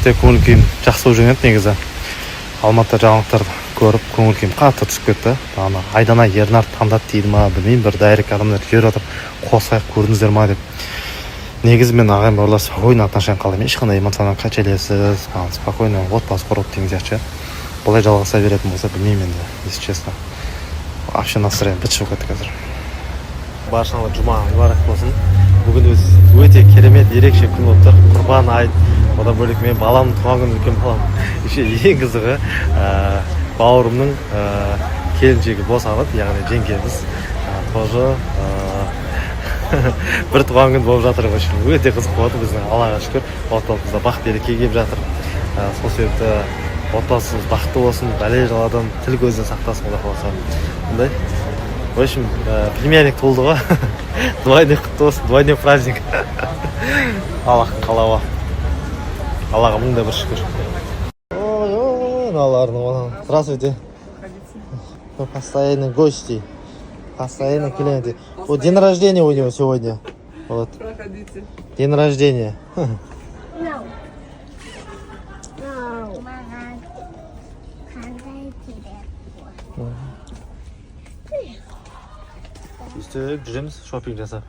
Өте көңіл күйім жақсы болып жүрген еді негізі. Алматы жаңалықтарды көріп, көңіл күйім қатты түсіп кетті. Ана Айдана Ернар таңдады дейді ма, білмеймін, бір директ адамдар жіберіп жатыр, қосайық, көрдіңіздер ма деп. Негізі мен ағайын бауырлар спокойно отношения қалаймын, ешқандай эмоционал качелясыз, спокойно отбасы құрып деген сияқты ше. Бұлай жалғаса беретін болса, білмеймін енді, если честно. Вообще настроение быт шығып кетті қазір. Баршаңызға жұма мүбәрак болсын. Бүгін өз өте керемет, ерекше күн болып тұр. Құрбан айт, одан бөлек мен баламның туған күні, үлкен балам. Еще ең қызығы, бауырымның келіншегі босанып, яғни жеңгеміз тоже бір туған күн болып жатыр. В общем, өте қызық болады біздің. Аллаға шүкір, отбасымызда бақ береке келіп жатыр. Сол себепті отбасымыз бақытты болсын, бәле жаладан, тіл көзден сақтасын, құдай қаласа. Мындай, в общем, племянник туылды ғой, двойной құтты болсын, двойной праздник. Аллахтың қалауы, Аллаға мың да бір шүкір. Ой, ой, мыналардың. Здравствуйте. Постоянно гости, постоянно клиенты. Вот день рождения у него сегодня, вот. Проходите. День рождения. No. No. Маған қандай керек? Өйстіп жүреміз шопинг жасап.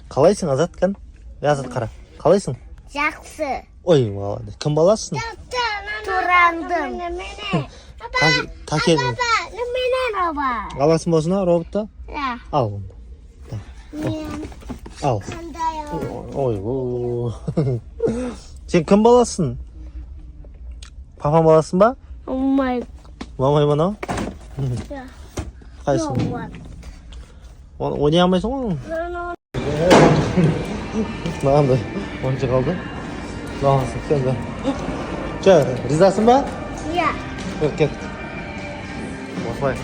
Қалайсың, Азат? Кән, е, Азат, қара, қалайсың? Жақсы. Ой, молодец. Кім баласың? Турандым. Тәкен. Менен робот. Аласың ба осыны, роботты? Да. Ал онда. Мен Ал. қандай? Ой, ой, сен кім баласың? Папаң баласың ба? Май. Мамай мынау? Да. Қайсың? Робот. Оны ойнай алмайсың ғой оны. Мынандай ойыншық алды. Мынаған сен де. Че, ризасың ба? Иә. Кет, кеттік. Осылай.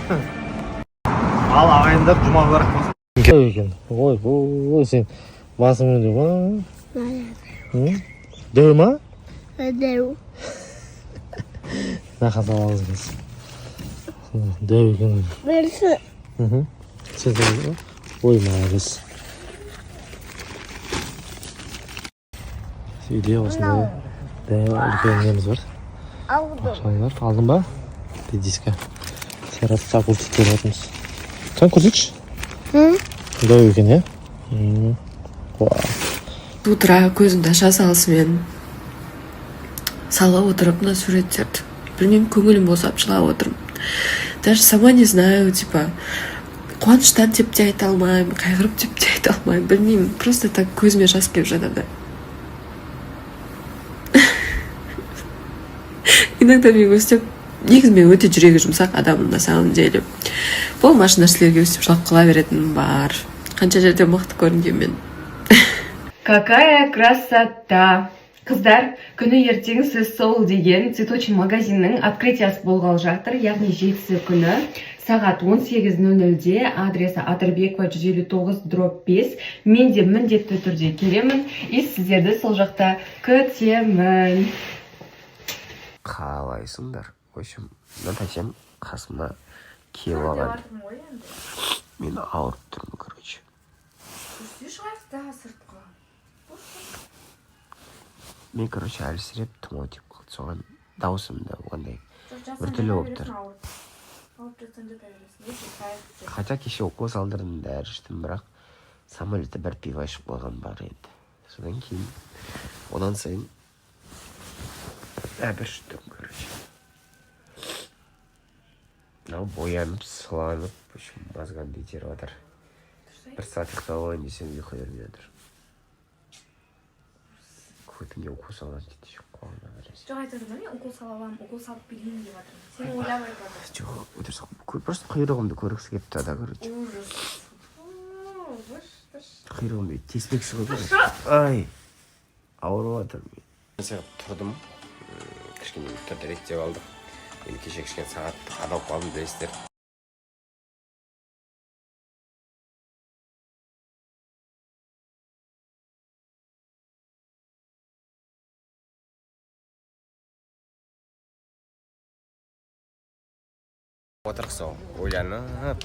Ал, ағайындар, жұма мүбәрак болсын. Екен. Ой, ой, сен басың деп ма? Дәу ма? Дәу. Нақас аламыз біз. Дәу екен. Бірсі. Мхм. Сен де. Ой, молодец. Үйде осындай дәу үлкен неміз бар. Алдым. Ақшалар алдың ба? Редиска. Серат огурцы теріп жатырмыз. Кән, көрсетші. Дәу екен, иә? Вау. Утра көзімді аша салысымен сала отырып мына суреттерді, білмеймін, көңілім босап, жылап отырмын. Даже сама не знаю, типа қуаныштан деп те айта алмаймын, қайғырып деп те айта алмаймын, білмеймін, просто так көзіме жас келіп жатады. Иногда мен өстіп, негізі мен өте жүрегі жұмсақ адаммын на самом деле, болмашы нәрселерге өстіп жылап қала беретінім бар, қанша жерде мықты көрінгенмен. Какая красота! Қыздар, күні ертең сіз сол деген цветочный магазиннің открытиясы болғалы жатыр, яғни 7-сі күні сағат 18.00-де, адресі Атырбекова 159/5. Мен де міндетті түрде келемін и сіздерді сол жақта күтемін. Қалайсыңдар? В общем, мына тәтем қасыма келіп алған. Мен ауырып тұрмын, короче. Шығайық та сыртқа. Мен, короче, әлсіреп, тұмау тиіп қалды, соған даусым да ондай біртүрлі болып тұр. Ауырып жатсаң, жата бересің. Ертең шығайық деп. Хотя кеше укол салдырдым, дәрі іштім, бірақ самолетте бір пиво ішіп қойған бар енді, содан кейін одан сайын әбіржіп тұрмын. Короче, мынау боянып, сыланып, в общем, мозгамды итеріп жатыр. Бір сағат ұйықтап алайын десем, ұйқы бермей жатыр. Көтіңе укол саламын дейді еще, құлағына біресе. Жоқ, айтып жатырмын, мен укол сала аламын, укол салып берейін деп жатырмын. Сен ойлап айтып жатырсың. Жоқ, өтірік, просто құйрығымды көргісі келіп тұр да, короче. Ужас. Дыш, дыш. Құйрығымды теспекші ғой, короче. Ай, ауырып жатырмын. Тұрдым, кішкене түрді реттеп алдық енді. Кеше кішкене сағат қадалып қалдым, білесіздер. Отырық сол ойланып,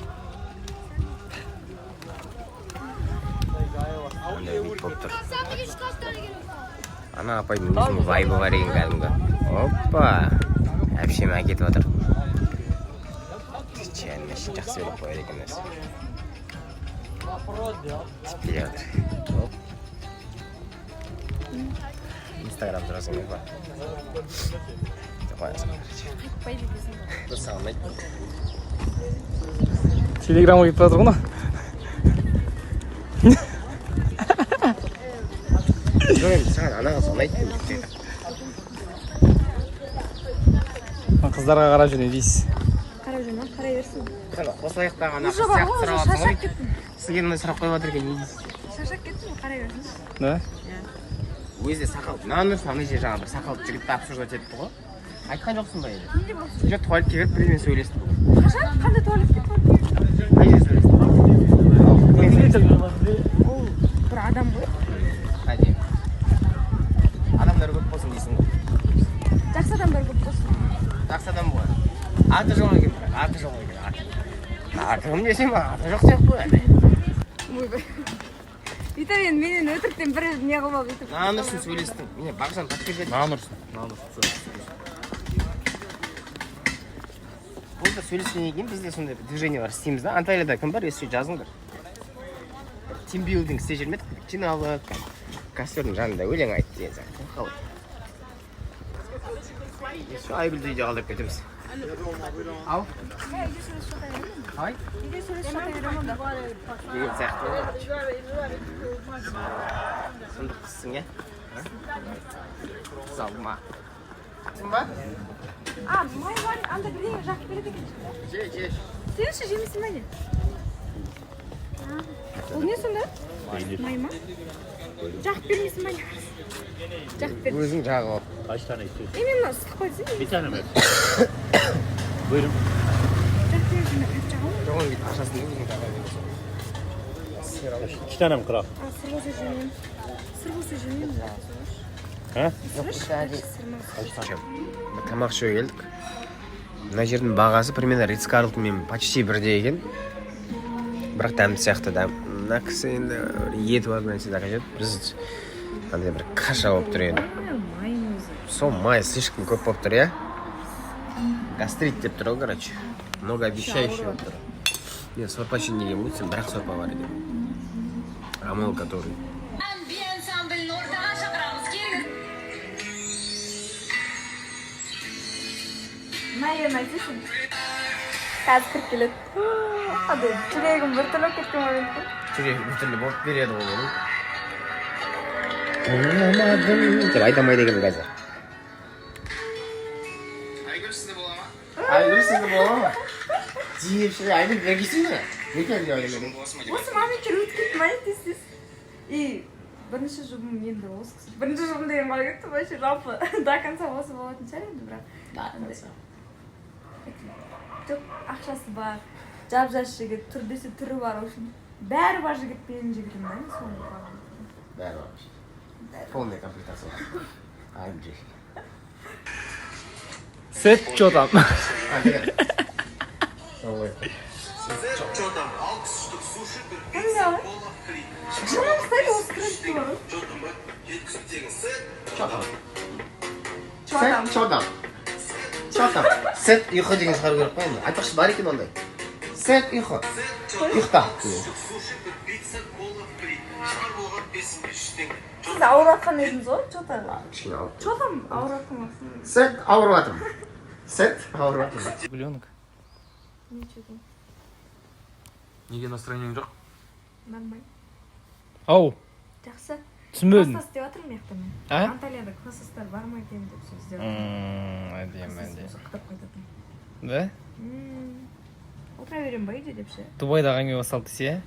андай вид болып тұр. Ана апайдың өзінің вайбы бар екен кәдімгі. Опа, әпшем әкетіп жатыр. Чәйін жақсы беріп қояды екен өзі. Тип келе жатыр. Оп. Инстаграм тұрасың ба? Қоясың, короче. Бір саған айт. Телеграмға кетіп жатыр ғой. Жоқ, енді саған ана қыз ұнайды деп. Қыздарға қарап жүр, не дейсіз? Қарап жүр ма? Қарай берсін. Сен қосаяқтағы ана қыз сияқты сұрап жатсың ғой. Сізге мындай сұрақ қойып жатыр екен, не дейсіз? Шаршап кеттім, қарай берсін. Да? Өзі де сақал. Мынаны ұрсын, ана жерде жаңа бір сақалды жігітті обсуждать етті ғой. Айтқан жоқсың ба енді? Жоқ, туалетке кіріп біреумен сөйлесті бүгін. Қашан? Қандай туалетке? Қай жерде сөйлесті? Ол бір адам ғой. Әдемі. Адамдар көп болсын дейсің ғой. Жақсы адамдар көп болсын. Жақсы адам ғой. Аты жоқ екен бірақ, аты жоқ екен. Аты. Аты кім десем, аты жоқ сияқты ғой. Ойбай. Бүйтіп енді менен өтіріктен бір не қылып алып бүйтіп. Нан ұрсын сөйлестің. Міне, Бағжан подтверждает. Нан ұрсын. Нан ұрсын. Бұл да сөйлескеннен кейін бізде сондай бір движение бар, істейміз да. Анталияда кім бар, если жазыңдар. Бір тимбилдинг істеп жүрмедік пе? Жиналып, костердің жанында өлең айт деген сияқты. Қалай? Еще Айгүлді үйде қалдырып кетеміз. Ау? Қалай? Үйде сөйлесіп жата беремін онда. Деген сияқты ғой. Сұмдық қызсың, иә? Қыз алды ма? Ба? А, май бар, анда бірдеңе жағып береді екен. Же, же. Сен ше жемейсің ба не? Ол не сонда? Май ма? Жағып бермейсің ба не? Жағып бер. Өзің жағып ал. Kaç tane istiyorsun? Е, мен мына ыстық қой десең. Bir tane mi? Buyurun. Жағып беріп мен қайтып жағамын. Жоқ, оның бүйтіп ақшасын өзің жаға бересің. Сыр алып. İki tane mi kral? А, сыр болса жемеймін. Сыр болса жемеймін. He? Тамақ ішуге келдік. Мына жердің бағасы примерно Ритц Карлтонмен почти бірдей екен. Бірақ дәмді сияқты да. Мына кісі енді еті бар нәрсе заказ етіп, біз андай бір каша болып тұр енді. Сол май слишком көп болып тұр, иә? Гастрит деп тұр ғой, короче. Многообещающий болып тұр. Мен сорпа ішейін деген болсам, бірақ сорпа бар екен. Амол который. Би ансамблін ортаға шақырамыз. Келіңіз. Мына айтсайшы. Қазір кіріп келеді. Андай жүрегім біртүрлі болып кеткен момент қой. Жүрегі біртүрлі болып береді ғой оның. Ойламадым деп айта алмайды екен қазір. Айгүл сізде бола ма? Айгүл сізде бола ма? Деп ше, Айгүл бері келсеңші. Неге деп ойлаймын. Осы моменттер өтіп кетті ма тез тез. И бірінші жұбым енді осы кісі. Бірінші жұбым деген қалай кетті вообще жалпы до конца осы болатын шығар енді бірақ. Жоқ, ақшасы бар, жап жас жігіт, түр десе түрі бар, в общем бәрі бар жігіт менің жігітім да, мен соны қалаймын. Бәрі бар. Полная комплектация. Айгүл. Сет, чё там? Ой. Қандай? Жыным ұстайды осы крыльцо бар ғой. Сет, чё там? Чё там? Сет ұйқы деген шығару керек қой енді. Айтпақшы бар екен ондай. Сет ұйқы. Ұйықта. Сіз ауырып жатқан едіңіз ғой, чё там? Кішкене ауырып. Чё там ауырып жатқан болсың? Сет ауырып жатырмын. Сет ауырып жатырмын. Гуленок. Ничего. Неге настроениең жоқ? Нормально. Ау, Жақсы. түсінбедім. Класстас деп жатырмын мына жақта мен. А? Анталияда класстастар бар ма екен деп сол іздеп жатырмын. Әдемі, Класстас әдемі. болса қыдырып қайтатын. Да? Отыра беремін ба үйде деп ше. Дубайдағы әңгіме басталды десе, иә?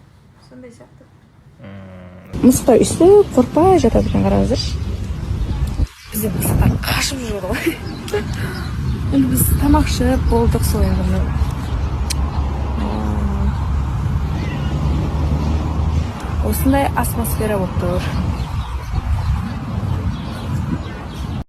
Сондай сияқты. Мысықтар өйстіп қорықпай жатады екен, қараңыздаршы. Бізде мысықтар қашып жүреді ғой. Енді біз тамақ ішіп болдық сол енді мына. Осындай атмосфера болып тұр.